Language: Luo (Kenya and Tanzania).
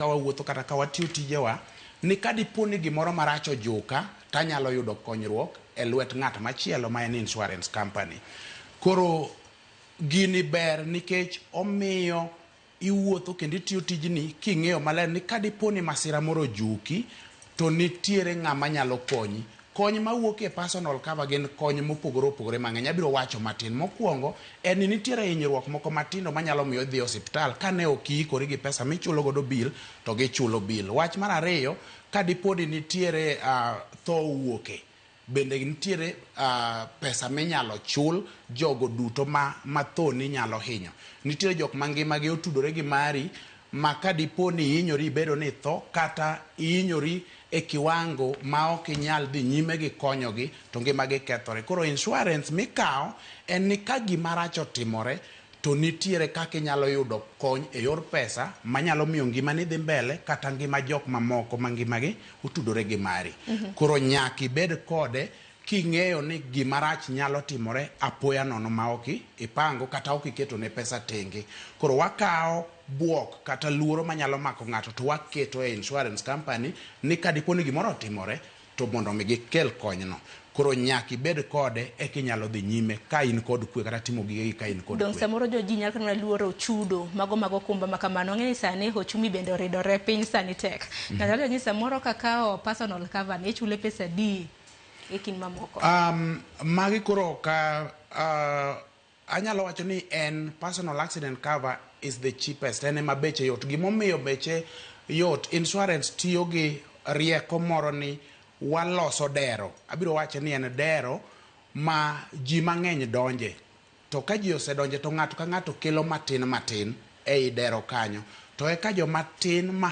Ka wawuotho kata ka watiyo tijewa, ni ka dipo ni gimoro marach ojuka, tanyalo yudo konyruok e lwet ng'at machielo ma en insurance company. Koro gini ber nikech omiyo iwuotho kendo itiyo tijni king'eyo maler ni ka dipo ni masira moro ojuki, to nitiere ng'ama nyalo konyi. Kony mawuok e personal cover gin kony mopogore opogore mang'eny. Abiro wacho matin. Mokwongo, en ni nitiere hinyruok moko matindo manyalo miyo idhi e osiptal kane ok iikori gi pesa michulo godo bill to gichulo bill. Wach mar ariyo, ka dipo ni nitiere tho owuoke, bende nitiere pesa minyalo chul jogo duto ma thoni nyalo hinyo. Nitiere jok ma ngimagi otudore gi mari ma ka dipo ni ihinyori ibedo ni itho kata ihinyori e kiwango ma ok inyal dhi nyime gi konyogi to ngimagi kethore. Koro insurance mikawo en ni ka gima rach otimore to nitiere kaka inyalo yudo kony e yor pesa manyalo miyo ngimani dhi mbele kata ngima jok mamoko ma ngimagi otudore gi mari. Koro nyaka ibed kode king'eyo ni gima rach nyalo timore apoya nono ma ok ipango kata ok iketo ne pesa tenge. Koro wakawo buok kata luoro manyalo mako ng'ato to waketo e insurance company ni ka dipo ni gimoro otimore to mondo mi gikel konyno. Koro nyaka ibed kode eka inyalo dhi nyime ka in kod kwe kata timo gigegi ka in kod Dong' kwe. Samoro jo ji nyalo kata mana luoro chudo mago mag okumba ma kamano. Wang'e ni sani ochumi bende oridore, piny sani tek. Ng'ato nyalo ni samoro kakawo personal cover ni ichule pesa adi e kind mamoko? Magi koro ka anyalo wacho ni en personal accident cover is the cheapest, en ema beche yot. Gimomiyo beche yot, insurance tiyo gi rieko moro ni waloso dero. Abiro wache ni en dero ma ji mang'eny donje. To ka ji osedonje to ng'ato ka ng'ato kelo matin matin ei dero kanyo. To eka joma tin ma